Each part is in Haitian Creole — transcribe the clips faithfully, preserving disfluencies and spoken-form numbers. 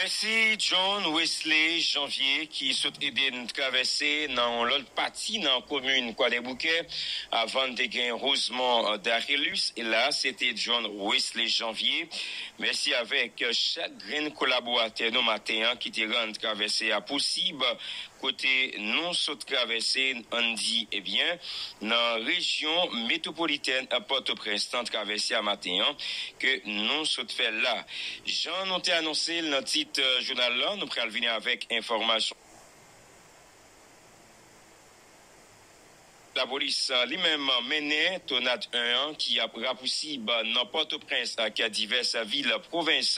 Mèsi John Wesley Janvier ki sot ede n travèse nan yon lòt pati nan komin Kwadèboukè. Avan n te gen Rosemond Darélus, e la se te John Wesley Janvier. Mèsi avèk chak grenn kolaboratè nou maten an ki te rann travèse a posib. Kote nou sot travèse, ann di, ebyen, nan rejyon metwopolitèn Pòtoprens, nan travèse a maten an ke nou sot fè la. Jan nou te anonse l nan tit, eh, jounal la, nou pral vini avèk enfòmasyon. Lapolis, eh, li menm mennen Tonad en an ki ap rapousib nan Pòtoprens ak divès vil pwovens.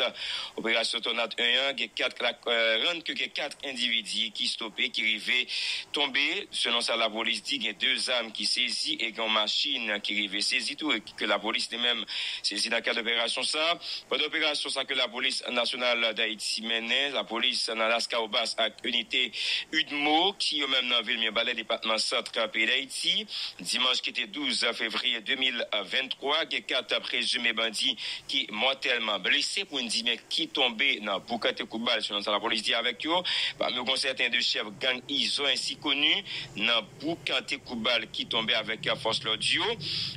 Operasyon Tonad en an gen kat, eh, rann ke gen kat endividi ki stope, ki rive tonbe. Selon sa lapolis di, gen de zam ki sezi e gen yon machin ki rive sezi tou e ke lapolis li menm sezi nan kad operasyon sa. Pandan operasyon sa ke lapolis nasyonal Dayiti mennen, lapolis nan Laskawobas ak inite UDMO ki yo menm nan vil Mibalè, depatman Sant, peyi Dayiti, dimanch ki te douz fevriye de mil venntwa, gen kat prezime bandi ki mòtèlman blese, pou n di, men ki tonbe nan bouk an te kout bal, selon sa lapolis di avèk yo. Pami yo, gen sèten de chèf gang Izo ensi koni nan bouk an te kout bal ki tonbe avèk fòs lòd yo.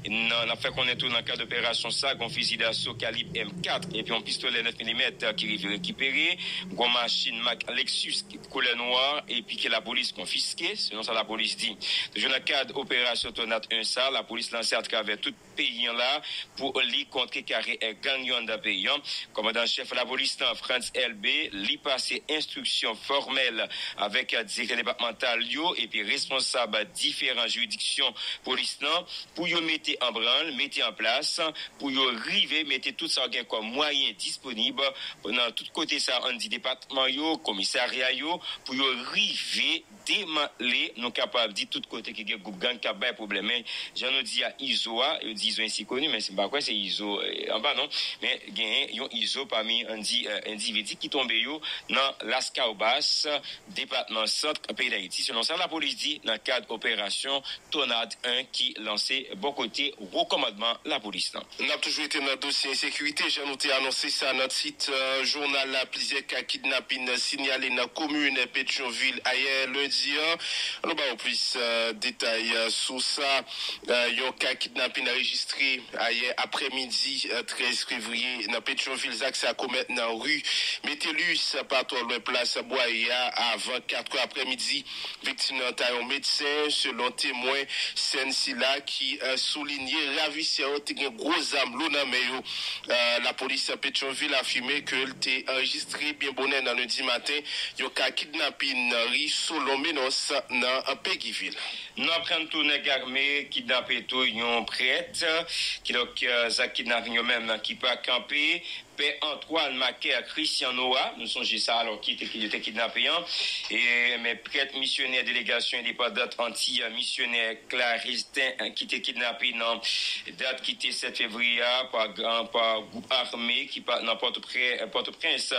Nan, n ap fè konnen tou nan kad operasyon sa, gen fizi daso kalib M kat epi yon pistolè nèf milimèt ki rive rekipere, gen machin mak Lexus koulè nwa epi ke lapolis konfiske, selon sa lapolis di. Toujou nan kad operasyon Tonad en sa, lapolis lanse atravè tout peyi an la pou li kontrekare gang yo anndan peyi an. Kòmandan chèf lapolis lan, Frantz Elbé, li pase enstriksyon fòmèl avèk direktè depatmantal yo epi responsab diferan jiridiksyon polis lan pou yo mete an branl, mete an plas, pou yo rive mete tout sa yo gen kòm mwayen disponib nan tout kote sa, ann di, depatman yo, komisarya yo, pou yo rive demantle, nou kapab di, tout kote ki gen gwoup gang k ap bay pwoblèm. Men, jan nou di a, Izo a, yo di Izo ensi koni, men se, m pa kwè se Izo, eh, anba non, men genyen yon Izo pami, ann di, eh, endividi ki tonbe yo nan Laskawobas, depatman Sant, peyi Dayiti, selon sa lapolis di nan kad operasyon Tonad en ki lanse bò kote wo kòmandman lapolis lan. N ap toujou rete nan dosye ensekirite, jan nou te anonse sa nan tit, eh, jounal la. Plizyè ka kidnapin sinyale nan komin Petyonvil ayè lendi an. Ann nou ba w plis, eh, detay, eh, sou sa. Eh, yon ka kidnapin anrejistre ayè aprèmidi, eh, trèz fevriye nan Petyonvil. Zak sa komèt nan ri Metellus, pa twò lwen plas Bwaye a, avan katrè aprèmidi. Viktim nan ta yon medsen, selon temwen. Sèn sila ki, eh, soulinye ravisè yo te gen gwo zam lou nan men yo. Eh, lapolis Petyonvil afime ke l te anrejistre byen bonè nan lendi maten yon ka kidnapin nan ri Solon Menos nan Pegivil. Nou aprann tou nèg ame kidnape tou yon prèt. Kidonk, eh, zak kidnapin yo menm ki pa kanpe. Pè Antoine Macaire Christiano a, nou sonje sa, alò ki te, ki te kidnape an. E, men prèt misyonè delegasyon endepandant anti misyonè Claristin ki te kidnape nan dat ki te sèt fevriye a pa, pa gwoup ame ki pa nan Pòtoprè-, Pòtoprens,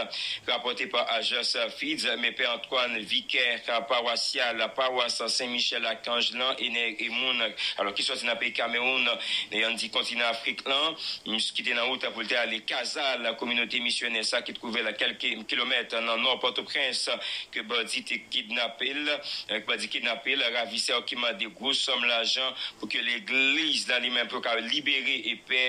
rapòte pa ajans Fides, men Pè Antoine, vikè pawasyal pawas Sen Michel Akanj lan, e nèg e moun, alò ki sòti nan peyi Kamewoun, e ann di kontinan Afrik lan, ki te nan wout pou l te ale Kazal, kominote misyonè sa ki twouve l a kèlke kilomèt nan nò Pòtoprens, ke bandi te kidnape l, ke bandi kidnape l, ravisè yo ki mande gwo sòm lajan pou ke legliz la li menm pou yo ka libere e pè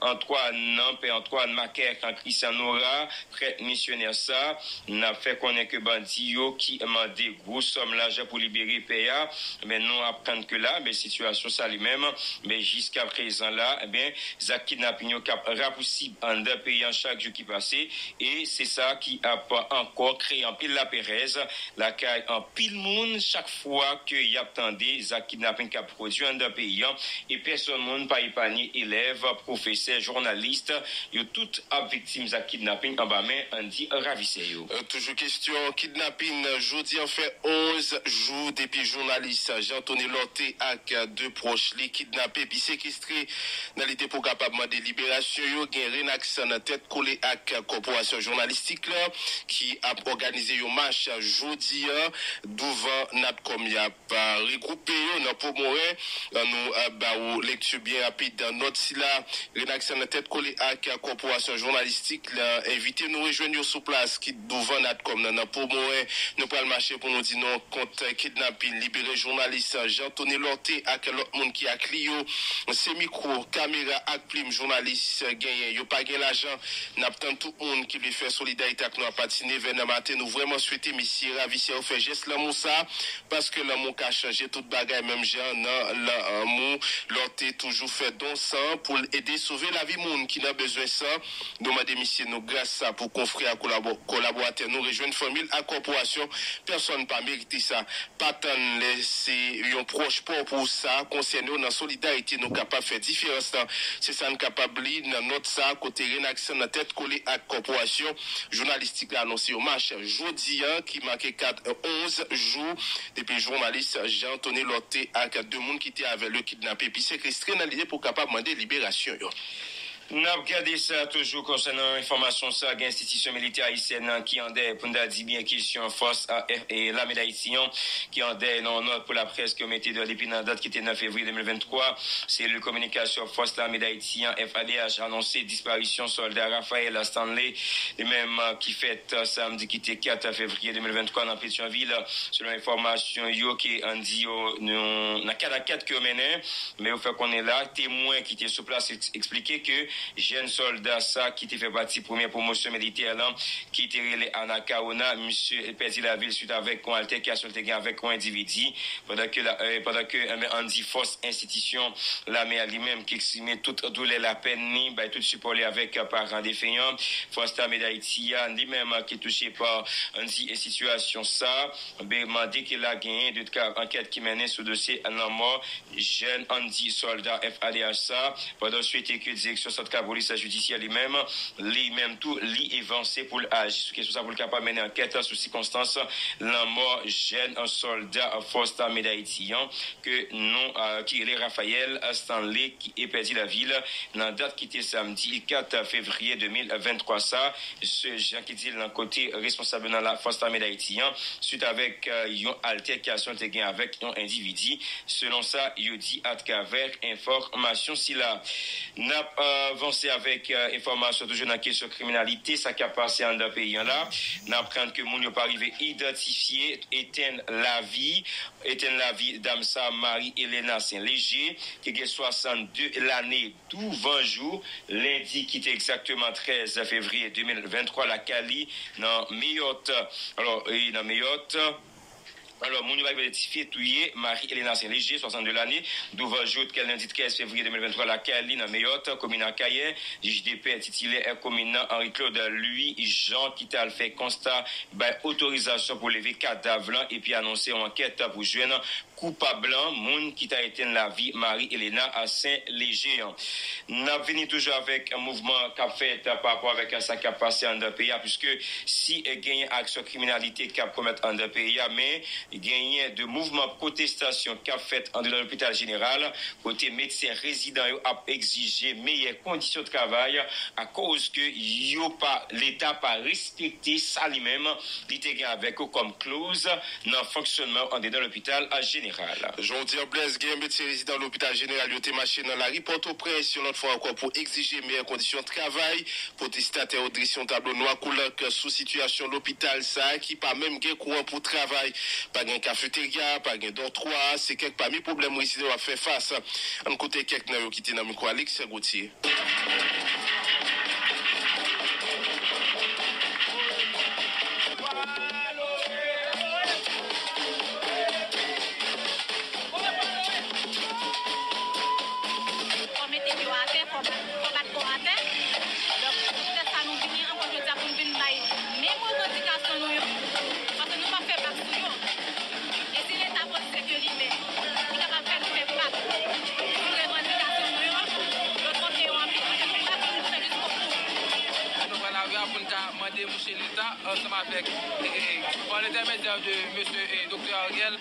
Antoine nan, pè Antoine Macaire Christiano a, prèt misyonè sa, n ap fè konnen ke bandi yo ki mande gwo sòm lajan pou libere pè a, men nou aprann ke la, men sitiyasyon sa li menm, men jiskaprezan la, men zak kidnapin yo k ap rapousib anndan peyi an chak jou ki pase, e se sa ki ap ankò kreye anpil laperèz lakay anpil moun chak fwa ke y ap tande zak kidnapin k ap pwodui anndan peyi an, e pèsòn moun pa epanye, elèv, pwofesè, jounalis, yo tout ap viktim zak kidnapin anba men, ann di, ravisè yo. Euh, toujou kestyon kidnapin, jodi an fè onz jou depi jounalis Jean Tony Lorthé ak de pwòch li kidnape epi sekestre nan lide pou kapab mande liberasyon yo. Gen Renax nan tèt kole ak kòporasyon jounalistik la ki ap òganize yon mach jodi a douvan Natcom. Y ap, a, regwoupe yo nan Pòmoren. An nou, a, ba ou lekti byen rapid nòt sila. Renaksyon nan tèt kole ak kòporasyon jounalistik la envite nou rejwenn yo sou plas ki douvan Natcom nan, nan Pòmoren. Nou pral mache pou nou di non kont kidnapin, libere jounalis Jean Tony Lorté ak lòt moun ki ak li yo. Se mikwo, kamera ak plim jounalis genyen. Yo pa gen lajan. N ap tann tout moun ki vle fè solidarite ak nou apati nevè nan maten. Nou vrèman swete mesye ravisè yo fè jès lanmou sa, paske lanmou ka chanje tout bagay, menm jan nan lanmou Lorté toujou fè don san pou l ede sove lavi moun ki nan bezwen san. Nou mande misye nou gras sa pou konfrè ak kolabo-, kolaboratè nou rejwenn fanmi l ak kòporasyon. Pèsonn pa merite sa. Pa tann lè se yon pwòch pa w pou sa konsène w. Nan solidarite, nou kapab fè diferans lan. Se sa n kapab li nan nòt sa, kote Renaksyon nan tèt kole ak kòporasyon jounalistik la anonse yon mach jodi a ki make kat, onz jou depi jounalis Jean Tony Lorté ak de moun ki te avè l yo kidnape epi sekestre nan lide pou kapab mande liberasyon yo. N ap gade sa toujou konsènan enfòmasyon sa, gen enstitisyon militè ayisyèn nan ki andèyè, pou n ta di byen, kesyon fòs a F-, e, lame d Ayiti an, ki andèyè nan yon nòt pou laprès ke yo mete deyò depi nan dat ki te nèf fevriye de mil venntwa. Selil kominikasyon fòs lame d Ayiti an, F A D H, anonse disparisyon sòlda Raphaël Stanley, li menm, ki fèt, a, samdi ki te kat fevriye de mil venntwa nan Petyonvil. Selon enfòmasyon yo ke ann di yo, nou, nan kad ankèt ke yo mennen, men yo fè konnen la, temwen ki te sou plas eks-, eksplike ke jèn sòlda sa ki te fè pati premyè pwomosyon militè lan, ki te rele Anacaona, misye pèdi lavi l swit avèk yon altèkasyon l te gen avèk yon endividi, pandan ke la, e, pandan ke, enben, ann di fòs enstitisyon lame a li menm ki eksprime tout doulè, lapèn li, bay tout sipò li avèk paran defen an. Fòs lame d Ayiti a, li menm, ki touche pa, ann di, e, sitiyasyon sa, ben, mande ke la genyen de ka ankèt ki mennen sou dosye lanmò jèn, ann di, sòlda F A D H sa, pandan swete ke direksyon santral polis jidisyè li menm, li menm tou, li evanse pou l aji sou kesyon sa, pou l kapab mennen ankèt sou sikonstans lanmò jèn sòlda fòs lame d Ayiti an, ke non, a, ki rele Raphaël Stanley, ki e pèdi lavi l nan dat ki te samdi kat fevriye de mil venntwa sa, se jan ki di l nan kote responsab nan lafòs lame d Ayiti an, swit avèk, e, yon altèkasyon l te gen avèk yon endividi, selon sa yo di atravè enfòmasyon sila. N ap, e, avanse avèk, e, enfòmasyon toujou nan kesyon kriminalite, sa k ap pase anndan peyi an la. N aprann ke moun yo pa rive idantifye, etenn lavi, etenn lavi dam sa, Marie Helena Saint Léger, ki gen swasannde lane, douvan jou lendi ki te egzakteman trèz fevriye de mil venntwa lakay li nan Meyòt. Alò, e nan Meyòt, alò, moun yo pa rive idantifye touye Marie Helena Saint Léger, swasannde lane, douvan jou kè lendi trèz fevriye de mil venntwa lakay li nan Meyòt, komin Akayè. Jij de pè titilè komin nan, Henri Claude Louis Jean, ki t al fè konsta, bay otorizasyon pou leve kadav lan epi anonse yon ankèt pou jwenn koupab lan, moun ki ta etenn lavi Marie Helena Saint Léger an. N ap vini toujou avèk mouvman k ap fèt pa rapò avèk sa k ap pase anndan peyi a, piske si genyen aksyon kriminalite k ap komèt anndan peyi a, men genyen de mouvman pwotestasyon k ap fèt anndan lopital jeneral, kote medsen rezidan yo ap egzije meyè kondisyon travay akoz ke yo pa, Leta pa respekte sa li menm li te gen avèk yo kòm kloz nan fonksyònman yo anndan lopital jeneral. Jodi a, Blaise, gen medsen rezidan lopital jeneral yo te mache nan lari Pòtoprens yon lòt fwa ankò pou egzije meyè kondisyon travay. Pwotestatè yo drese yon tablo nwa kou lank sou sitiyasyon lopital sa a ki pa menm gen kouran pou travay. Pa gen kafeterya, pa gen dòtwa, se kèk pami pwoblèm rezidan yo ap fè fas. Ann koute kèk nan yo ki te nan mikwo Alex Gauthier. Fò mete pye w atè, fò bat, fò bat kò w atè. Donk, se poutèt sa nou vini ankò jodi a pou n vin bay menm revandikasyon nou yo, paske nou p ap fè bak sou yo. E si Leta panse ke li menm, li kapab fè nou fè bak sou revandikasyon nou yo, yo twonpe yo anpil. Ansanm avèk, e, e, pa lentèmedyè de mesye, e, doktè Ariel,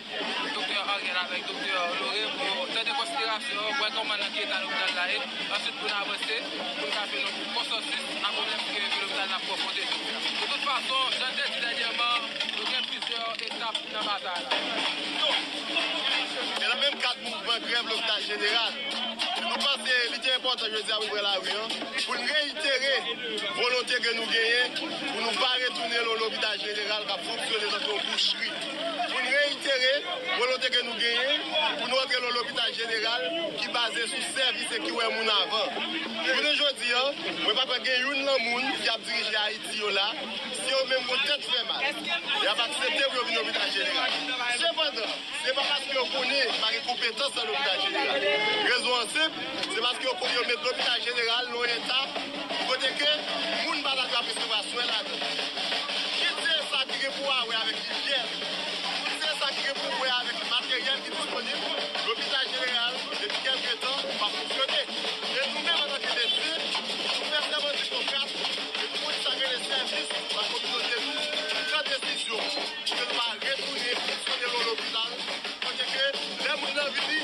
doktè Ariel avèk doktè Lore pou tande konsiderasyon, wè kòman nan ki eta lopital la ye. Answit, pou n avanse, pou n ka jwenn yon konsansis a pwoblèm ki rive lopital nan pwofondè. De tout fason, jan n te di dènyèman, nou gen plizyè etap nan batay la. E nan menm kad mouvman grèv lopital jeneral, nou panse li te enpòtan jodi a pou n pran lari an, pou n reyitere volonte ke nou genyen pou nou pa retounen nan yon lopital jeneral k ap fonksyone tankou yon bouchri. Pou n reyitere volonte ke nou genyen pou nou antre nan yon lopital jeneral ki baze sou sèvis e ki wè moun avan. Jounen jodi a, mwen pa kwè gen youn nan moun ki ap dirije Ayiti yo la, si yo menm gon tèt fè mal, y ap aksepte pou yo vin lopital jeneral. Sepandan, se pa paske yo konnen pa gen konpetans nan lopital jeneral. Rezon an senp, se paske yo konnen yo met lopital jeneral nan yon eta kote ke moun pa ta dwe ap resevwa swen ladan. Kit se sa ki gen pou wè avèk lijyèn, kit se sa ki gen pou wè avèk materyèl ki disponib, lopital jeneral, depi kèlke tan, pa fonksyone. E nou menm, antanke medsen, nou fè sèman Hipokrat, e nou konn sa k rele sèvis la kominote nou, pran desizyon pou ke nou pa retounen fonksyone yon lopital kote ke lè moun nan vini,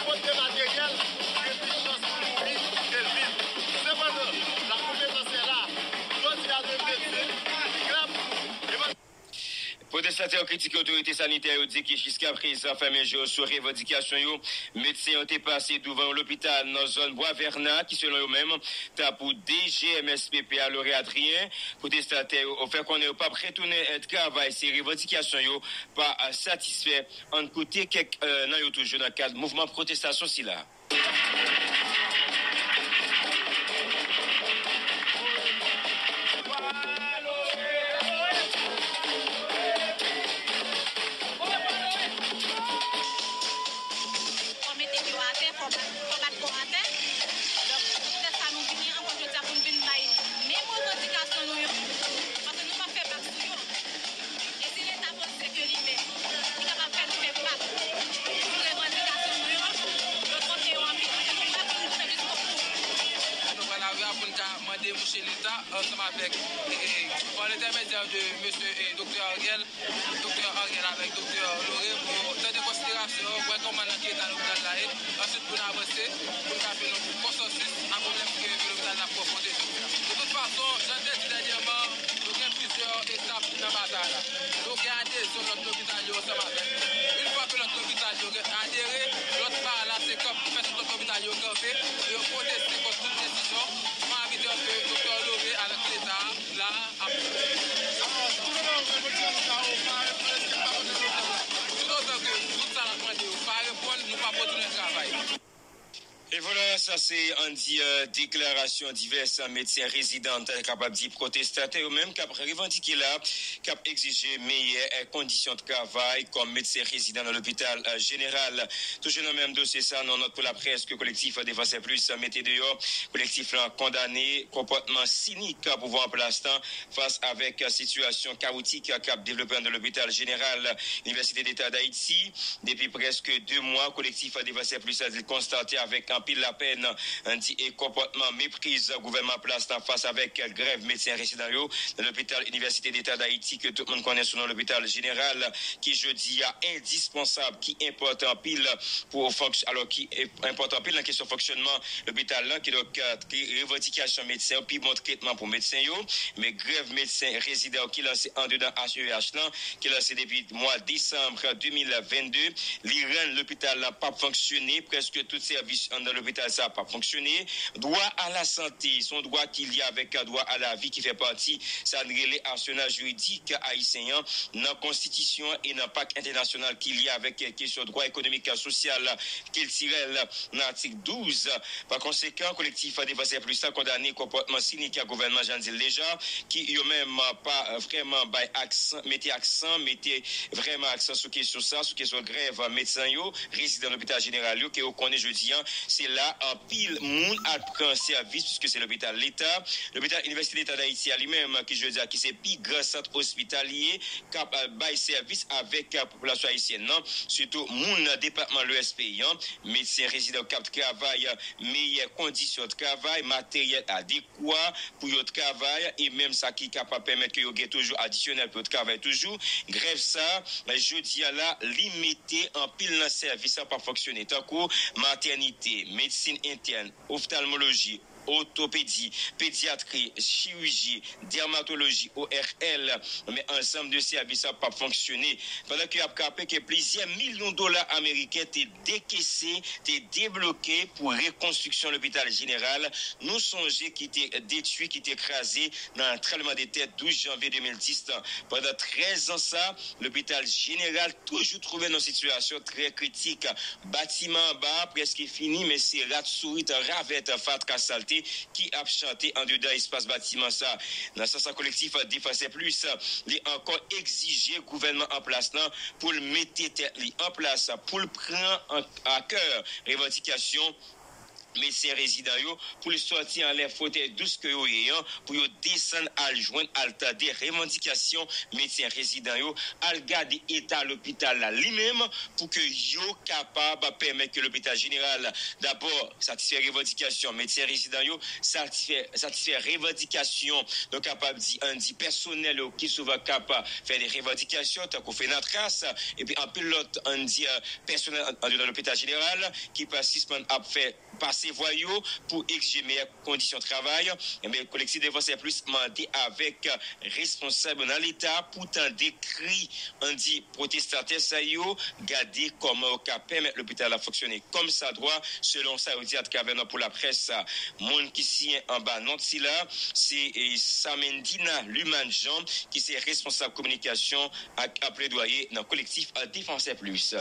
pote materyèl, gen plis chans pou l mouri ke l viv. Sepandan, la konpetans est là. Jodi a, nou medsen, li klè pou nou. E pa Pwotestatè yo kritike otorite sanitè yo, di ki jiskaprezan fèmen je yo sou revandikasyon yo. Medsen yo te pase douvan yon lopital nan zòn Bwa Vèna ki, selon yo menm, ta pou D G M S P P a, Lore Adrien. Pwotestatè yo fè konnen yo p ap retounen, eh, travay si revandikasyon yo pa, eh, satisfè. Ann koute kèk, eh, nan yo toujou nan kad mouvman pwotestasyon sila. Fò mete pye w atè, fò bat, fò bat kò w atè. Donk, se poutèt sa nou vini ankò jodi a pou n vin bay menm revandikasyon nou yo, paske nou p ap fè bak sou yo. E si Leta panse ke li menm, li kapab fè nou fè bak sou revandikasyon nou yo, yo twonpe yo anpil, paske nou pa vin pou fè diskokou. Nou pran lari a pou n ka mande mouche Leta, ansanm avèk, e, e, pa lentèmedyè de mesye, e, doktè Ariel, doktè Ariel avèk doktè Lore pou tande konsiderasyon, wè kòman nan ki eta lopital la ye. Answit, pou n avanse, pou n ka jwenn yon konsansis a pwoblèm ke, ke lopital la pwofondè. De tout fason, jan n te di dènyèman, nou gen plizyè etap nan batay la. Nou gen adezyon lòt lopital yo ansanm avèk. Yon fwa ke lòt lopital yo gen adere, lòt pa la se kanp, fè tout lòt lopital yo kanpe, pou yo pwoteste kont tout desizyon. Mwen envite ke doktè Lore avèk Leta la ap. Toutotan ke tout sa n ap mande yo pa reponn, nou p ap retounen travay. E vwala, sa se ann di, eh, deklarasyon divès medsen rezidan, ta kapab di pwotestatè yo menm k ap revandike la, k ap egzije meyè, eh, kondisyon travay kòm medsen rezidan nan lopital, eh, jeneral. Toujou nan menm dosye sa, nan nòt pou laprès ke Kolektif Defansè Plis mete deyò, kolektif la kondane konpòtman sinik pouvwa an plas la fas avèk sitiyasyon kawotik k ap devlope anndan lopital jeneral Inivèsite Deta Dayiti. Depi prèske de mwa, Kolektif Defansè Plis la di l konstate avèk anpil lapèn, di, e konpòtman mepriz gouvènman plas la fas avèk grèv medsen rezidan yo nan lopital Inivèsite Deta Dayiti ke tout moun konnen sou non lopital jeneral, ki jodi a endisponsab, ki enpòtan anpil pou fonksyone, alò ki enpòtan anpil nan kesyon fonksyònman lopital la, kidonk, eh, ki revandikasyon medsen yo, pi bon tretman pou medsen yo, men grèv medsen rezidan yo ki lanse andedan H E H lan, ki lanse depi mwa desanm de mil vennde, li rann lopital la p ap fonksyone, prèske tout sèvis anndan lopital sa p ap fonksyone. Dwa a la sante, se yon dwa ki lye avèk dwa a la vi ki fè pati sa n rele asenal jiridik ayisyen an nan konstitisyon e nan pak entènasyonal ki lye avèk kesyon dwa ekonomik, sosyal, kiltirèl nan atik douz. Pa konsekan, Kolektif Defansè Plis la kondane konpòtman sinik a gouvènman, jan n di l deja, ki yo menm pa vrèman bay aksan, mete aksan, mete vrèman aksan sou kesyon sa, sou kesyon grèv medsen yo, rezidan lopital jeneral yo, ke yo konnen jodi a, Se la anpil moun al pran sèvis, piske se lopital leta, lopital Inivèsite Leta Dayiti a li menm, ki jodi a ki se pi gran sant ospitalye k ap bay sèvis avèk popilasyon ayisyèn nan, sitou moun nan depatman Lwès peyi an, medsen rezidan k ap travay, meyè kondisyon travay, materyèl adekwa, pou yo travay, e menm sa ki kapab pèmèt ke yo gen toujou adisyonèl pou yo travay toujou. Grèv sa, jodi a la, li mete anpil nan sèvis sa p ap fonksyone, tankou matènite, medsin entèn, oftalmoloji, otopedi, pedyatri, chiriji, dèmatoloji, O R L, men ansanm de sèvis sa p ap fonksyone. Pandan ke y ap raple ke plizyè milyon dola ameriken te dekese, te debloke pou rekonstriksyon lopital jeneral, nou sonje ki te detwi, ki te kraze nan tranblemanntè douz janvye de mil dis lan. Pandan trèz an sa, lopital jeneral toujou twouve nan sitiyasyon trè kritik. Batiman anba a prèske fini, men se rat, sourit, ravèt, fatra, salte ki ap chante andedan espas batiman sa. Nan sans sa, Kolektif Defansè Plis, li ankò egzije gouvènman an plas lan pou l mete tèt li an plas, pou l pran an, a kè revandikasyon medsen rezidan yo, pou l sòti anlè fotèy dous ke yo ye an, pou yo desann al jwenn, al tande revandikasyon medsen rezidan yo, al gade eta lopital la li menm, pou ke yo kapab pèmèt ke lopital jeneral, dabò, satisfè revandikasyon medsen rezidan yo, satisfè, satisfè revandikasyon, nou kapab di, ann di, pèsonèl yo ki souvan k ap fè de revandikasyon, tankou Fenatras, epi anpil lòt, ann di, pèsonèl an, andedan lopital jeneral ki pa sispann ap fè pase vwa yo pou egzije meyè kondisyon travay, enben, Kolektif Defansè Plis mande avèk responsab yo nan Leta pou tande kri, ann di, pwotestatè sa yo, gade kòman yo ka pèmèt lopital la fonksyone kòmsadwa, selon sa yo di atravè nòt pou laprès sa. Moun ki siyen anba nòt sila, se, e, Samendina Luman Jean, ki se responsab kominikasyon ak pledwaye nan Kolektif Defansè Plis.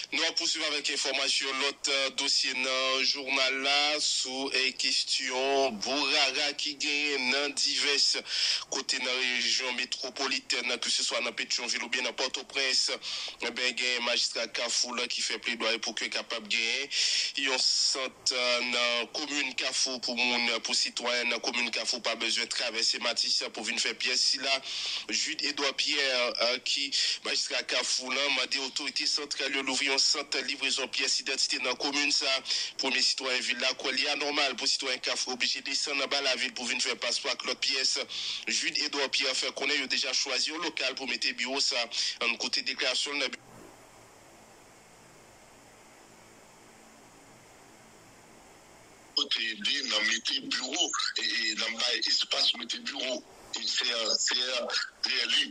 Nou ap pouswiv avèk enfòmasyon lòt, eh, dosye nan jounal la sou, eh, kesyon bourara ki genyen nan divès kote nan rejyon metwopolitèn nan, keseswa nan Petyonvil oubyen nan Pòtoprens. Enben, gen majistra Kafou la ki fè pledwaye pou ke kapab genyen yon sant, eh, nan komin Kafou pou moun, pou sitwayen nan komin Kafou pa bezwen travèse Matis pou vin fè pyès sila. Jude Edouard Pierre, eh, ki majistra Kafou lan, mande otorite santral yo louvri yon sant livrezon pyès idantite nan komin sa. Premye sitwayen vil la kwè li anòmal pou sitwayen Kafou oblije desann anba lavil pou vin fè paspò ak lòt pyès. Jude Edouard Pierre fè konnen yo deja chwazi yon lokal pou mete biwo sa. Ann koute deklarasyon l nan Yo te ede nan mete biwo, e, e, nan bay espas pou mete biwo. E se, se dèyè li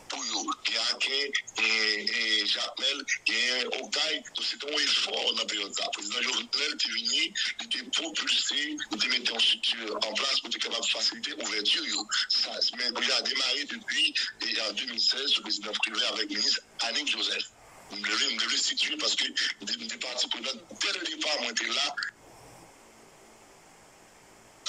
pou yo. Gen Aken, gen, gen Jakmèl, gen Okay. Donk, se te yon efò nan peryòd sa. Prezidan Jovenel te vini, li te pwopilse, li te mete yon estrikti an plas pou te kapab fasilite ouvèti yo. Sa, men, li a demare depi, e, an de mil sèz, sou prezidan Privè avèk minis Annick Joseph. M te vle, m te vle sitiye paske m te, m te pati prenan dè le depa, mwen te la.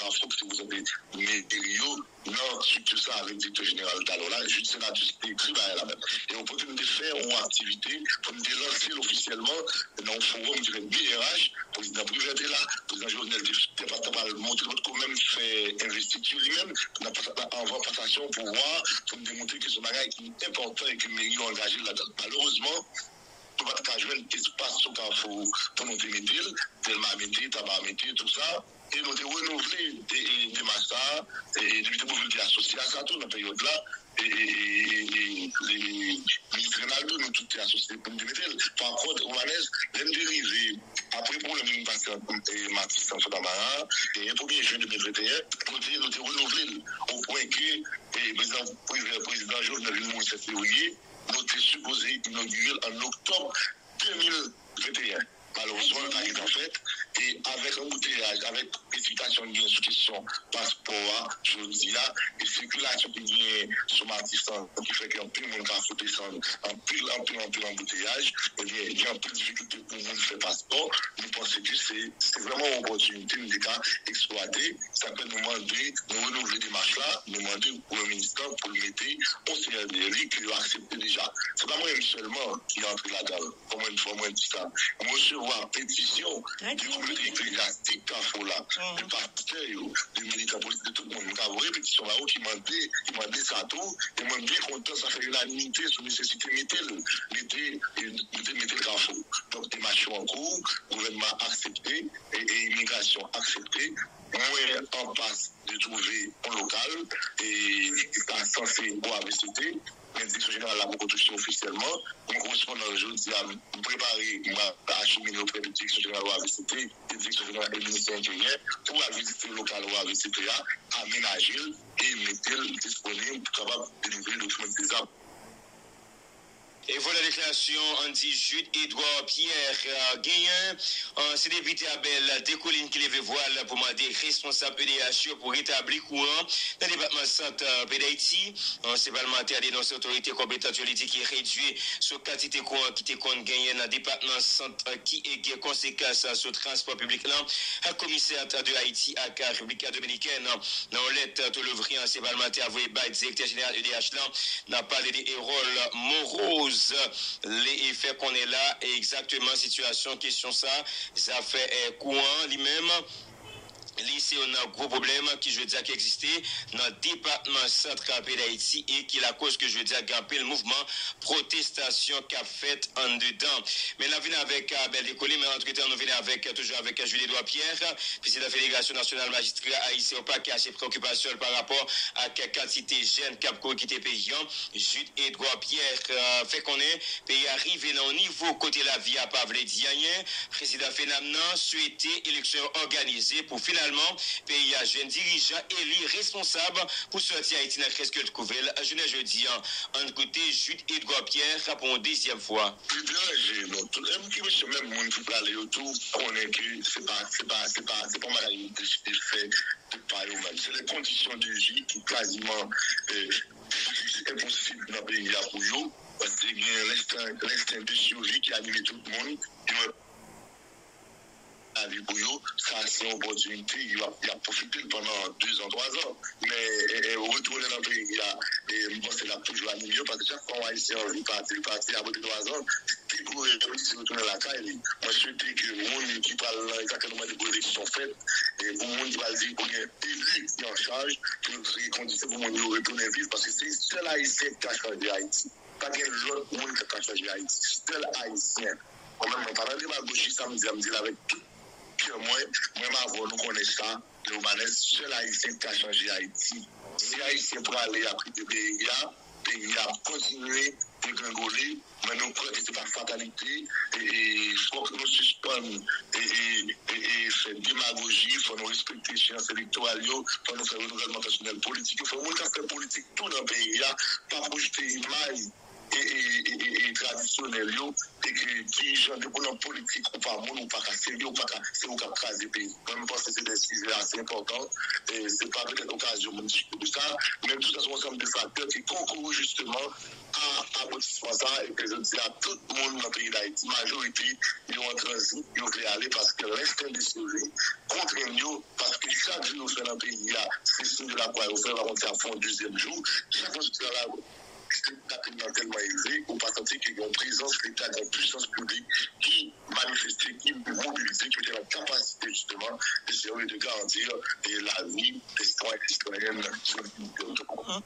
Kafou ki te prezante meri yo nan estrikti sa avèk direktè jeneral talè la, Jude Senatus te ekri bagay la menm. E opòtinite fè yon aktivite pou m te lanse l ofisyèlman nan yon fowòm ki fèt B R H, prezidan Privè te la, prezidan Jovenel te, te pa t ap al monte, li pa t ko menm fè envestiti li menm, nan pasa-, anvan pasasyon pouvwa, pou m te montre ke se yon bagay ki enpòtan e ke meri yo angaje l ladan l. Malerezman, nou pa t ka jwenn espas sou Kafou pou nou te mete l, tèl Mamiti, Taba Mamiti, tou sa. E nou te renouvle de, e, demach sa a, e, e depite Bouvil te asosye a sa tou nan peryòd la, e, e, e, e, e, minis Reynaldo, nou tout te asosye pou nou te mete l. Pa kont, Romanès, lè n te rive, apre pwoblèm ki te pase ant, e, Matis ak Fontamara, e, premye jen de mil venteyen, nou te, nou te renouvle l, o pwen ke, e, prezidan Privè, prezidan Jovenel vin mouri sèt fevriye, nou te sipoze inogire l an oktòb de mil venteyen. Malerezman, li pa gentan fèt. E avèk anbouteyaj, avèk presipitasyon ki genyen sou kesyon paspò a, jodi a, e sikilasyon ki genyen sou Matis lan, ki fè ke anpil moun ka fout desann, anpil, anpil, anpil anbouteyaj, ebyen, gen anpil difikilte pou moun fè paspò. Nou panse ke se, se vrèman yon opòtinite nou te ka eksplwate. Sa fè nou mande, nou renouvle demach la, nou mande gouvènman minis lan pou l mete yon seri de li ke yo aksepte deja. Se pa mwen menm sèlman ki antre ladan l. Kòman yon fwa mwen di sa? Mwen resevwa petisyon de Kote eklezyastik Kafou la, de pastè yo, de militan politik, de tout moun. M ka voye petisyon ba yo ki mande, ki mande sa tou, e mwen byen kontan sa fè inanimite sou nesesite mete l, mete, mete, mete l Kafou. Donk, demach yo an kou, gouvènman aksepte, e, e imigrasyon aksepte. Mwen anpas de twouve yon lokal, e sa sanse O A V C T, men direksyon jeneral la poko touche ofisyèlman. Mwen korespondan jodi a, m prepare, m ap achemine oprè de direksyon jeneral O A V C T e direksyon jeneral e ministè enteryè pou al vizite lokal O A V C T a, amenaje l e mete l disponib pou kapab delivre dokiman de deza. E vwala deklarasyon Andy Jude Edouard Pierre, euh, genyen, euh, se depite Abel Descollines ki leve vwa l pou mande responsab E D H yo pou retabli kouran nan depatman Sant, euh, peyi Dayiti. Ansyen palmantè a denonse otorite konpetan yo, li di ki redui sou kantite kouran ki te konn genyen nan depatman Sant, euh, ki gen konsekans sou transpò piblik lan ak komisè ant de Ayiti ak Repiblik Dominikèn. Nan yon lèt tou louvri ansyen palmantè a voye bay direktè jeneral E D H lan, n ap pale de Erol Morose. Li fè konnen la egzakteman sitiyasyon kesyon sa, zafè, eh, kouran li menm. Li se youn nan gwo pwoblèm ki jodi a ki egziste nan depatman Sant peyi Dayiti e ki lakoz ke jodi a gen anpil mouvman pwotestasyon k ap fèt anndedan. Men n ap vin avèk, euh, Abel Descollines, men antretan nou vin avèk, euh, toujou avèk Jude Edouard Pierre, prezidan Federasyon Nasyonal Majistra Ayisyen yo, pa kache preokipasyon l pa rapò ak kantite jèn k ap kouri kite peyi an. Jude Edouard Pierre, euh, fè konnen peyi a rive nan yon nivo kote lavi a pa vle di anyen. Prezidan FENAM nan swete eleksyon yo òganize pou finalman peyi a jwenn dirijan eli responsab pou sòti Ayiti nan kriz ke l twouve l jounen jodi an. Ann koute Jude Edouard Pierre pou yon dezyèm fwa. Li deranje nou tout. E m ki mesye, menm moun ki prale yo tou konnen ke se pa, se pa, se pa, se pa yon bagay yo deside fè de pa yo menm. Se les conditions de vie ki kaziman, eh, enposib nan peyi a pou yo. Paske gen lensten, lensten de survie ki anime tout moun. Yo lavi pou yo, sa se yon opòtinite, y ap, y ap pwofite l pandan dezan, twazan. Men, e, e, retounen nan peyi a, e, m panse l ap toujou anime yo, paske chak fwa yon Ayisyen anvi pati, li pati, apre de twazan, li pi gwo erè li, se retounen lakay li. Mwen swete ke moun ki pral nan eta ke nou mande pou eleksyon fèt, e, pou moun ki pral di, pou gen eli ki an chaj, pou yo kreye kondisyon pou moun yo retounen viv, paske se sèl Ayisyen ki ka chanje Ayiti. Pa gen lòt moun ki ka chanje Ayiti. Sèl Ayisyen. Mwen menm, mwen pa nan demagoji, sa m di a, m di l avèk tout kè mwen. Mwen menm avè w, nou konnen sa. Leomanès, sèl Ayisyen ki ka chanje Ayiti. Si Ayisyen prale, y ap kite peyi a, peyi a ap kontinye degrengole, men nou kwè ke se pa fatalite. E, e, fòk nou sispann, e, e, e, e, fè demagoji, fò nou respekte echeyans elektoral yo, fò nou fè renouvèlman pèsonèl politik yo, fò moun k ap fè politik tou nan peyi a pa pwojte imaj e, e, e, e, e tradisyonèl yo, e ke dirijan, depi w nan politik, ou pa moun, ou pa ka serye, ou pa ka, se ou k ap kraze peyi. Mwen, m panse se de sijè ase enpòtan. E se pa petèt okazyon pou n diskite de sa, men tou sa se yon ansanm de faktè ki konkori jisteman a aboutisman sa, e ke jodi a, tout moun nan peyi Dayiti, majorite, yo an tranzit, yo vle ale, paske lensten de sirvi kontrenn yo, paske chak jou yo fè nan peyi a, se siy de lakwa yo fè, pa konn si y ap fè yon dezyèm jou, chak jou yo la, Spektak lan tèlman elve, ou pa santi ke gen yon prezans Leta, gen yon pwisans piblik ki manifeste, ki mobilize, ki mete nan kapasite, jisteman, de sèvi, de garanti, e, lavi de sitwayen, sitwayèn sou yon tèritwa.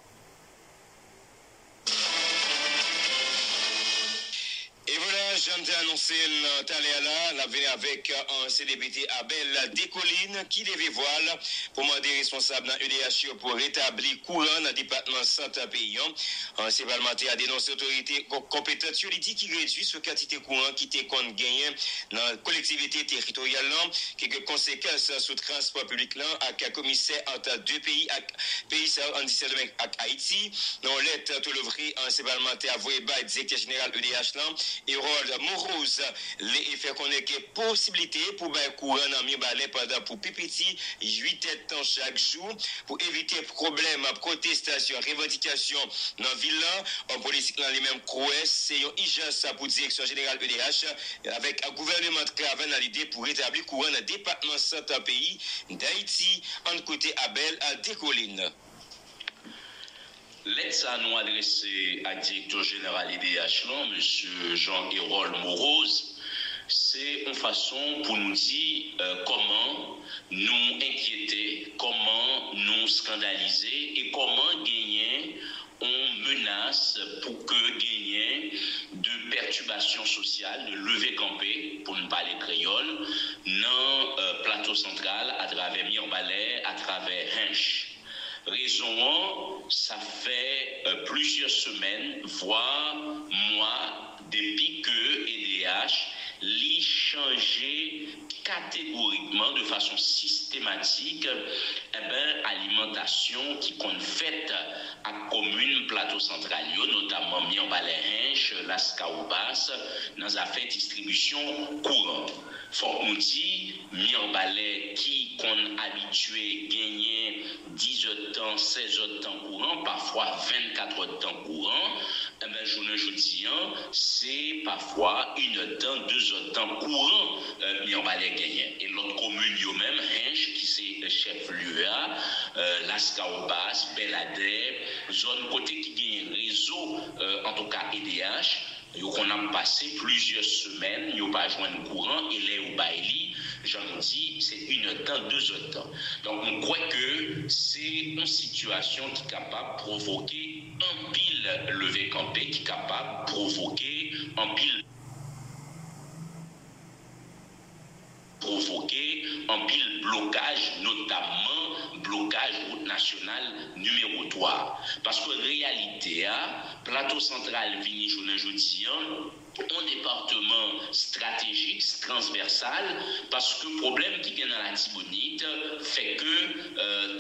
E vwala, jan m te anonse l talè a la, n ap vini avèk, euh, ansyen depite Abel Descollines ki leve vwa l pou mande responsab nan E D H yo pou retabli kouran nan depatman Sant peyi an. Ansyen palmantè a denonse otorite ko-, konpetan yo, li di, ki redui sou kantite kouran ki te konn genyen nan kolektivite teritoryal lan, ki gen konsekans sou transpò piblik lan ak komisè ant de peyi ak peyi sa yo, ann di Sendomeng ak Ayiti. Nan yon lèt tou louvri ansyen palmantè a voye bay direktè jeneral E D H lan, Erol Morose, li fè konnen gen posiblite pou bay kouran nan Mibalè pandan pou pi piti uit èdtan chak jou pou evite pwoblèm pwotestasyon, revandikasyon nan vil lan. Òm politik lan li menm kwè se yon ijans pou direksyon jeneral E D H avèk gouvèneman travay nan lide pou retabli kouran nan depatman Sant peyi Dayiti. Ann koute Abel Descollines. Lèt sa a nou adrese ak direktè jeneral E D H lan, mesye Jean Erol Morose, Se yon fason pou nou di kòman nou enkyete, kòman nou eskandalize e kòman genyen yon menas pou ke genyen de pètibasyon sosyal, de leve kanpe, pou n pale kreyòl, nan Plato Santral atravè Mirbalè, atravè Hench. Rezon an, sa fè plizyè semèn, vwa mwa, depi ke E D H li chanje kategorikman, de fason sistematik, enben, alimantasyon ki konn fèt ak komin Plato Santral yo, notamman Mirbalè, Hench, Laskawobas, nan zafè distribisyon kouran. Fòk nou di, Mirbalè ki konn abitye genyen diz èdtan, sèz èdtan kouran, pafwa vennkat èdtan kouran, enben, jounen jodi an, se pafwa inèdtan, dezèdtan kouran Mirbalè genyen. E lòt komin yo menm, Hench ki se chèf lye a, Laskawobas, Bèladè, zòn kote ki genyen rezo, antouka E D H, yo konn ap pase plizyè semèn, yo pa jwenn kouran, e lè yo bay li, jan nou di, se inèdtan, dezèdtan. Donk, nou kwè ke se yon sitiyasyon ki kapab pwovoke anpil leve kanpe, ki kapab pwovoke anpil pwovoke anpil blokaj, notamman blokaj wout nasyonal nimewo twa. Paske reyalite a, Plato Santral vini jounen jodi an yon depatman estratejik, transvèsal, paske pwoblèm ki gen nan Latibonit fè ke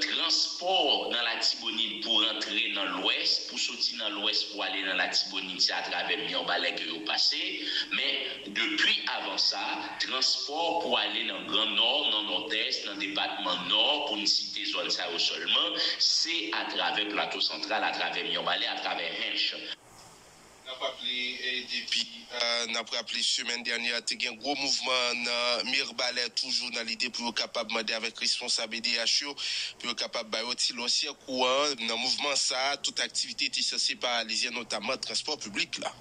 transpò nan Latibonit pou rantre nan Lwès, pou soti nan Lwès pou ale nan Latibonit, se atravè Mirbalè ke yo pase. Men depi avan sa, transpò pou ale nan Gran Nò, nan Nòdès, nan depatman Nò, pou n site zòn sa yo sèlman, se atravè Plato Santral, atravè Mirbalè, atravè Hench. N ap raple, eh, depi, eh, n ap raple semèn dènyè a, te gen gwo mouvman nan Mirbalè, toujou nan lide pou yo kapab mande avèk responsab E D H yo, pou yo kapab ba yo ti lòsyè kouran. Nan mouvman sa a, tout aktivite te sanse paralize, notamman transpò piblik la.